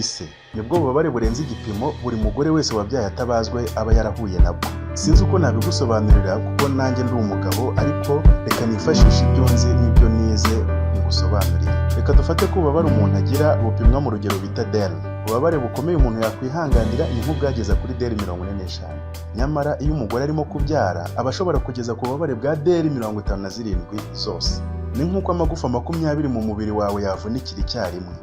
Ibise nibwo bubabare burenze igipimo buri mugore wese wabyaye atabazwe aba yarahuye nabwo. Sinzi uko nabigusobanurira kuko nanjye ndi umugabo, ariko reka nifashishe ibyo nzi n'ibyo nize ngusobanurire. Reka dufate ko ububabare umuntu agira bupimwa mu rugero bita deri. Ububabare bukomeye umuntu yakwihanganira ni nk'ubwageza kuri deri 45. Nyamara iyo umugore arimo kubyara, aba ashobora kugeza ku bubabare bwa deri 57 zose. Ni nk'uko amagufa 20 mu mubiri wawe yavunikira icyarimwe.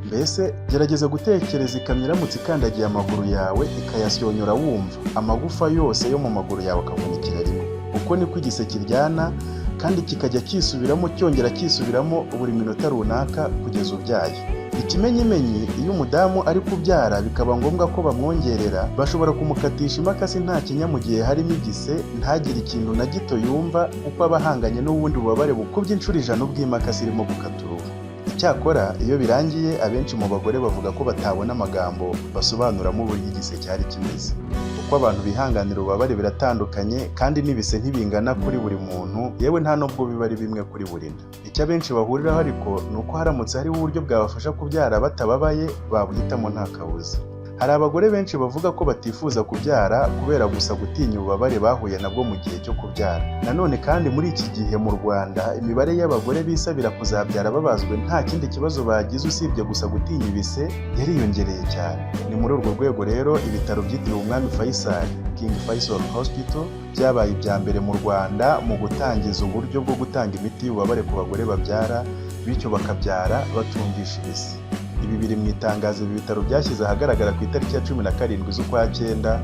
Mbese gerageza gutekereza ikamyo iramutse ikandagiye amaguru yawe ikayasyonyora, wumva amagufa yose yo mu maguru yawe akavunikira rimwe. Uko niko igise kiryana, kandi kikajya kisubiramo, cyongera kisubiramo buri minota runaka kugeza ubyaye. Ikimenyimenyi, iyo umudamu ari kubyara bikaba ngombwa ko bamwongerera, bashobora kumukatisha imakasi nta kinya mu gihe harimo igise, ntagire ikintu na gito yumva, kuko aba ahanganye n'ubundi bubabare bukubye inshuro 100 ubw'imakasi irimo gukata uruhu. Icyakora iyo birangiye, abenshi mu bagore bavuga ko batabona amagambo basobanuramo uburyo igise cyari kimeze. Uko abantu bihanganira ububabare biratandukanye, kandi n'ibise ntibingana kuri buri muntu, yewe nta nubwo biba ari bimwe kuri buri nda. Icyo abenshi bahuriraho ariko ni uko haramutse hariho uburyo bwabafasha kubyara batababaye, babuhitamo nta kabuza. Hari abagore benshi bavuga ko batifuza kubyara kubera gusa gutinya ububabare bahuye nabwo mu gihe cyo kubyara. Nanone kandi, muri iki gihe mu Rwanda imibare y'abagore bisabira kuzabyara babazwe nta kindi kibazo bagize usibye gusa gutinya ibise yariyongereye cyane. Ni muri urwo rwego rero ibitaro byitiriwe Umwami Faisal, King Faisal Hospital, byabaye ibya mbere mu Rwanda mu gutangiza uburyo bwo gutanga imiti y'ububabare ku bagore babyara, bityo bakabyara batumvisha ibise. Ibi biri mu itangazo ibi bitaro byashyize ahagaragara ku itariki ya 17 z'ukwa cyenda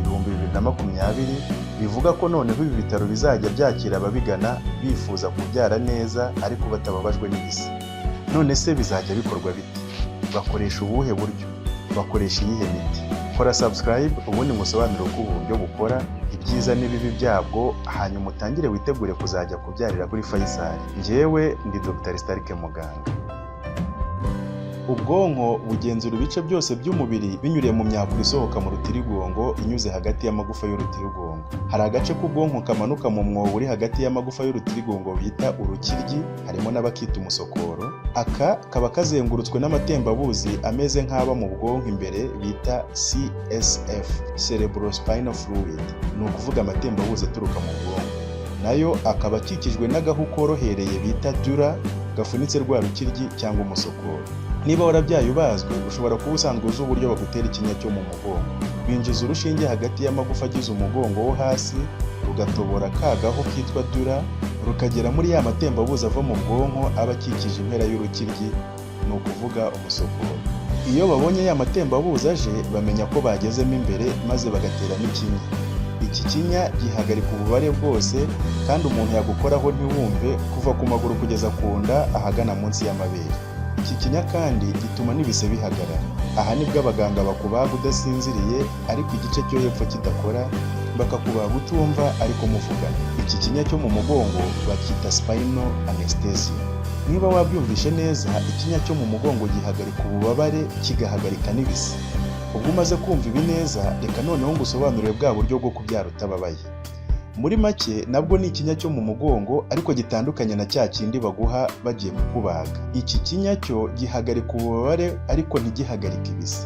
2020, bivuga ko noneho ibi bitaro bizajya byakira ababigana bifuza kubyara neza ariko batababajwe n'ibise. None se bizajya bikorwa bite? Bakoresha ubuhe buryo? Bakoresha iyihe miti? Kora subscribe, ubundi ngusobanurire uko ubu buryo bukora, ibyiza n'ibibi byabwo, hanyuma utangire witegure kuzajya kubyarira kuri Faisal. Njyewe ndi Dr Starike Muganga. Ubwonko bugenzura ibice byose by'umubiri binyuriye mu myakura isohoka mu rutirigongo inyuze hagati y'amagufa y'urutirigongo. Hari agace k'ubwonko kamanuka mu mwobo uri hagati y'amagufa y'urutirigongo bita urukiryi, harimo n'abakita umusokoro. Aka kaba kazengurutswe n'amatembabuzi ameze nk'aba mu bwonko imbere bita CSF, cerebrospinal fluid, ni ukuvuga amatembabuzi aturuka mu bwonko. Nayo akaba akikijwe n'agahu korohereye bita dura, gafunitse rwa rukiryi cyangwa umusokoro. Niba warabyaye ubazwe, ushobora kuba usanzwe uzi uburyo bagutera ikinya cyo mu mugongo. Binjiza urushinge hagati y'amagufa agize umugongo wo hasi, rugatobora ka gahu kitwa dura, rukagera muri ya matembabuzi ava mu bwonko aba akikije impera y'urukiryi, ni ukuvuga umusokoro. Iyo babonye ya matembabuzi aje, bamenya ko bagezemo imbere, maze bagateramo ikinya. Iki kinya gihagarika ububabare bwose, kandi umuntu yagukoraho ntiwumve, kuva ku maguru kugeza ku nda ahagana munsi y'amabere. Iki kinya kandi gituma n'ibise bihagarara. Aha nibwo abaganga bakubaga udasinziriye ariko igice cyo hepfo kidakora, bakakubaga utumva ariko muvugana. Iki kinya cyo mu mugongo bacyita spinal anesthesia. Niba wabyumvishe neza, ikinya cyo mu mugongo gihagarika ububabare, kigahagarika n'ibise. Ubwo umaze kumva ibi neza, reka noneho ngusobanurire bwa buryo bwo kubyara utababaye. Muri make, nabwo ni ikinya cyo mu mugongo, ariko gitandukanye na cya kindi baguha bagiye kukubaga. Iki kinya cyo gihagarika ububabare ariko ntigihagarike ibise.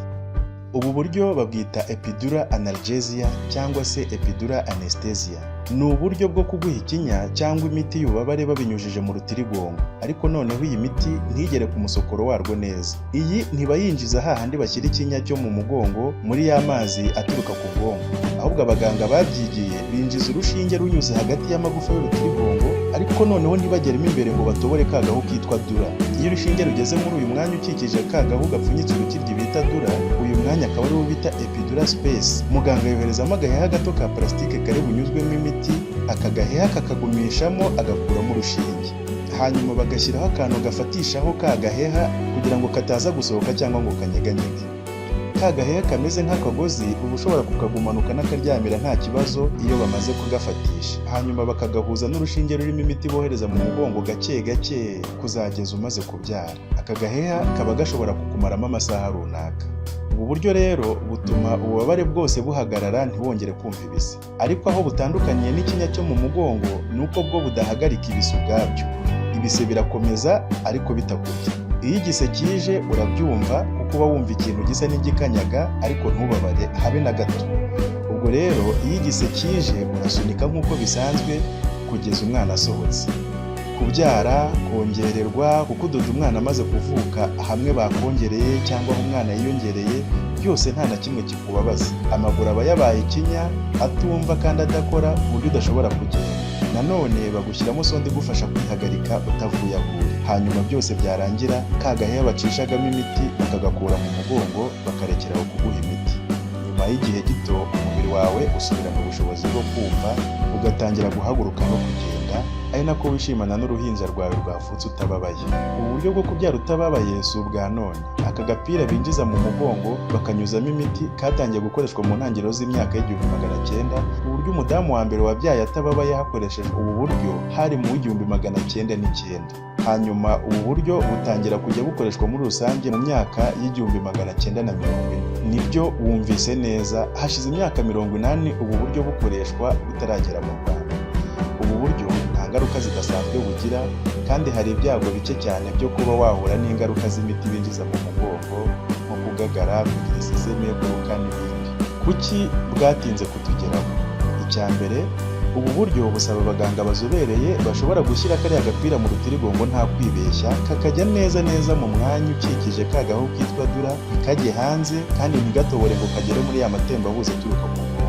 Ubu buryo babwita epidural analgesia cyangwa se epidural anesthesia. Ni uburyo bwo kuguha ikinya cyangwa imiti y'ububabare babinyujije mu rutirigongo, ariko noneho iyi miti ntigere ku musokoro warwo neza. Iyi ntibayinjiza hahandi bashyira ikinya cyo mu mugongo, muri ya mazi aturuka ku bwonko. Ahubwo abaganga babyigiye binjiza urushinge runyuze hagati y'amagufa y'urutirigongo, ariko noneho ntibageremo imbere ngo batobore ka gahu kitwa dura. Iyo urushinge rugeze muri uyu mwanya ukikije ka gahu gapfunyitse urukiryi bita dura, uyu mwanya akaba ariwo bita epidural space, muganga yoherezamo agaheha gato ka plastique kari bunyuzwemo imiti. Aka gaheha kakagumishamo, agakuramo urushinge, hanyuma bagashyiraho akantu gafatishaho ka gaheha kugira ngo kataza gusohoka cyangwa ngo kanyeganyege. Ka gaheha kameze nk'akagozi uba ushobora kukagumana ukanakaryamira nta kibazo iyo bamaze kugafatisha, hanyuma bakagahuza n'urushinge rurimo imiti bohereza mu mugongo gake gake kuzageza umaze kubyara. Aka gaheha kaba gashobora kukumaramo amasaha runaka. Ubu buryo rero butuma ububabare bwose buhagarara, ntiwongere kumva ibise. Ariko aho butandukaniye n'ikinya cyo mu mugongo ni uko bwo budahagarika ibise ubwabyo. Ibise birakomeza ariko bitakubye. Iyo igise kije urabyumva, kuko uba wumva ikintu gisa n'igikanyaga, ariko ntubabare habe na gato. Ubwo rero iyo igise kije urasunika nk'uko bisanzwe kugeza umwana asohotse. Kubyara kongererwa, kuko udoda umwana amaze kuvuka hamwe bakongereye cyangwa aho umwana yiyongereye, byose nta na kimwe kikubabaza. Amaguru aba yabaye ikinya, atumva kandi adakora, ku buryo udashobora kugenda. Nanone bagushyiramo sonde igufasha kwihagarika utavuye aho uri. Hanyuma byose byarangira, ka gaheha bacishagamo imiti bakagakura mu mugongo, bakarekeraho kuguha imiti. Nyuma y'igihe gito umubiri wawe usubirana ubushobozi bwo kumva, ugatangira guhaguruka no kugenda, ari nako wishimana n'uruhinja rwawe rwavutse utababaye. Ubu buryo bwo kubyara utababaye si ubwa none. Aka gapira binjiza mu mugongo bakanyuzamo imiti katangiye gukoreshwa mu ntangiriro z'imyaka y'1900, ku buryo umudamu wa mbere wabyaye atababaye hakoreshejwe ubu buryo hari mu w'1909. Hanyuma ubu buryo butangira kujya bukoreshwa muri rusange mu myaka y'1940. Nibyo, wumvise neza, hashize imyaka 80 ubu buryo bukoreshwa butaragera mu Rwanda. Ubu buryo nta ngaruka zidasanzwe bugira, kandi hari ibyago bike cyane byo kuba wahura n'ingaruka z'imiti binjiza mu mugongo, nko kugagara, kugira iseseme, kuruka n'ibindi. Kuki bwatinze kutugeraho? Icya mbere, ubu buryo busaba abaganga bazobereye bashobora gushyira kariya gapira mu rutirigongo nta kwibeshya, kakajya neza neza mu mwanya ukikije ka gahu kitwa dura, ntikajye hanze kandi ntigatobore ngo kagere muri ya matembabuzi aturuka mu bwonko.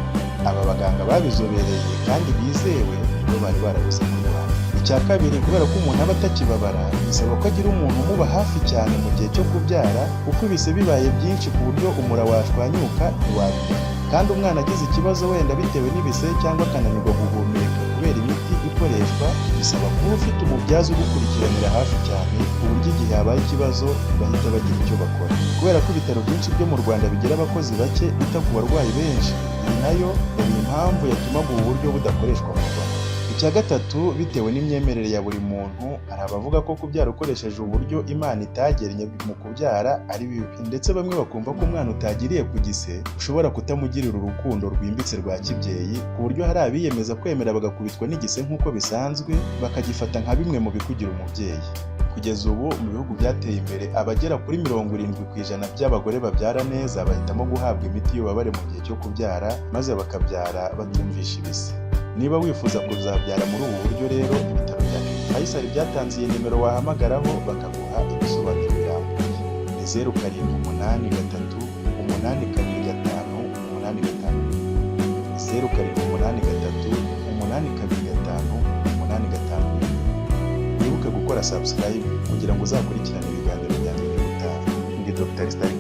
Aba baganga babizobereye kandi bizewe nibo bari barabuze mu Rwanda. Icya kabiri, kubera ko umuntu aba atakibabara, bisaba ko agira umuntu umuba hafi cyane mu gihe cyo kubyara, kuko ibise bibaye byinshi ku buryo umura washwanyuka ntiwabimenya. Kandi umwana agize ikibazo wenda bitewe n'ibise cyangwa akananirwa guhumeka kubera imiti ikoreshwa, bisaba kuba ufite umubyaza ugukurikiranira hafi cyane, ku buryo igihe habaye ikibazo bahita bagira icyo bakora. Kubera ko ibitaro byinshi byo mu Rwanda bigira abakozi bake bita ku barwayi benshi, iyi nayo yari impamvu yatumaga ubu buryo budakoreshwa mu Rwanda. Icya gatatu, bitewe n'imyemerere ya buri muntu, hari abavuga ko kubyara ukoresheje uburyo Imana itagennye mu kubyara ari bibi, ndetse bamwe bakumva ko umwana utagiriye ku gise ushobora kutamugirira urukundo rwimbitse rwa kibyeyi, ku buryo hari abiyemeza kwemera bagakubitwa n'igise nk'uko bisanzwe, bakagifata nka bimwe mu bikugira umubyeyi. Kugeza ubu mu bihugu byateye imbere, abagera kuri 70% by'abagore babyara neza bahitamo guhabwa imiti y'ububabare mu gihe cyo kubyara, maze bakabyara batumvisha ibise. Niba wifuza kuzabyara muri ubu buryo rero, ibitaro bya King Faisal byatanze iyi nimero wahamagaraho bakaguha ibisobanuro birambuye. Ni 0783825851, 0783825851. Wibuke gukora subscribe kugira ngo uzakurikirane ibiganiro byanjye by'ubutaha. Ndi Dr Stanley.